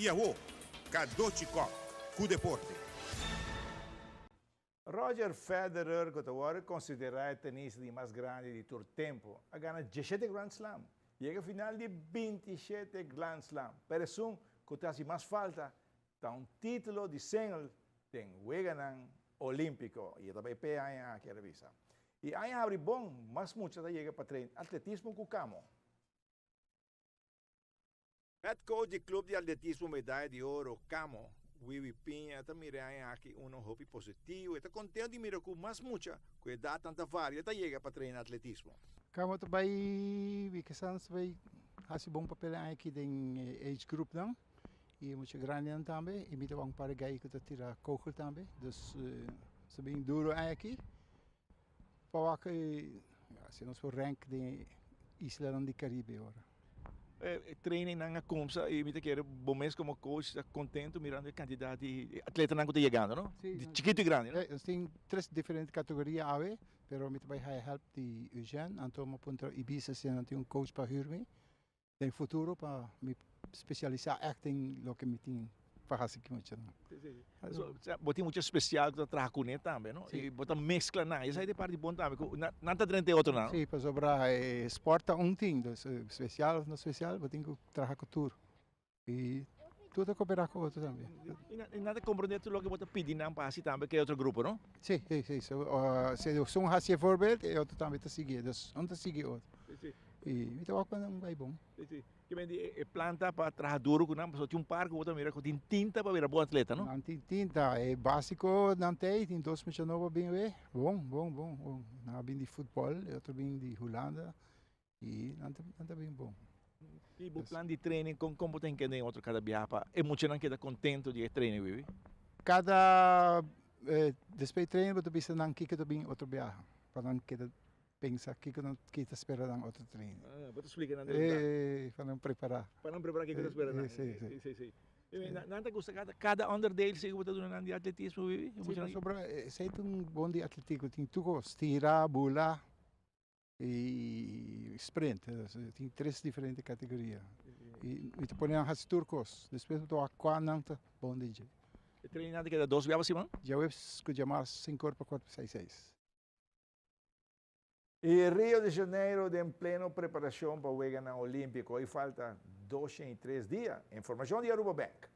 I awo, Cadochi Kock cu deporte. Roger Federer, cu ta worde considera e tenista di mas grandi di tur tempo, a gana diesshete Grand Slam, yega final di bintishete Grand Slam, pero esun cu ta haci mas falta ta un titulo di single den Weganan Olimpico, y e ta bay p'e aña aki a revisa. Y aña habri bon, mas mucha ta yega pa train atletismo cu Camo. Head coach di Club di Atletismo Medaya di Oro, Camo, Wiwi Piña ta mira e aña aki uno hopi positivo. E ta contento di mira cu mas mucha cu edadnan ta varia ta yega pa traina atletismo. Camo ta bay Wikesans ta bay haci bon papel e aña aki den e age groupnan y e mucha grandinan tambe y mi ta wak un par di gai cu ta tira kogel tambe dus ta bin duro e aña aki pa wak si nos por rank den e islanan di Caribe ora. E trainingnan a kumsa y mi ta kere bo mes como coach ta contento mirando e cantidad di atletanan cu ta yegando, no? Si. Di chikito y grandi, no? Nos tin tres diferente categoria awe, pero mi ta bay haya help di Eugène, anto mi a puntra Ibiza si nan tin un coach pa huur mi den futuro pa mi specialisa echt den loke mi tin pa hasi ki mucha nan. Bo tin mucha special ku ta traha kuné tambe, no? Si. I bo ta meskla nan. Esei ta e parti bon tambe, ku nan ta drenta e otronan, no? Si, pasobra e sport ta un tin, dus special of no special, bo tin ku traha ku tur. I tur ta koperá ku otro tambe. I nan ta komprendé tur loke bo ta pidi nan pa hasi tambe ku e otro grupo, no? Si, si, si. Si esun hasi e voorbeeld, e otro tambe ta sigui. Dus un ta sigui otro. I mi ta wak ku nan bai bon. Si, si. Ke men di e plan ta pa traha duro ku nan pasobra tin un par ku bo ta mira ku tin tinta pa bira bon atleta no? Nan tin tinta, e basiko nan ta ei, tin dos mucha nobo bin wei, bon bon bon bon, nan a bin di futbol, e otro bin di Hulanda i nan ta nan ta bin bon. I bo plan di training kon kon bo ta hinka den otro kada biaha pa e muchanan keda kontento di e training wiwi? Kada despues di training bo ta bisa nan kiko ta bin otro biaha pa nan keda Pensa kiko nan ki ta spera nan otro training. Ah, bo ta splika nan den plan. Eh, pa nan prepara. Pa nan prepara kiko ta spera nan. Si, si. Si, si. Nan ta gusta kada kada onderdeel si ku bo ta duna nan di atletismo bibi? Si, pasobra esei ta un bon di atletismo, tin tur kos, tira, bula i sprint. Tin tres diferente kategoria. I mi ta pone nan hasi tur kos, despues mi ta wak kua nan ta bon den dje. E training nan ta keda dos biaha pa siman? Djaweps ku djamars sinku or pa kuart pa seis seis. Y Rio de Janeiro den pleno preparacion pa Weganan Olimpico y falta 203 dia. Informacion di Aruba Bank.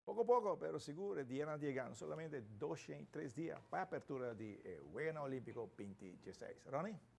Poco poco, pero sigur e dianan ta yegando. Solamente 203 dia pa e apertura di e Weganan Olimpico 2016. Ronnie?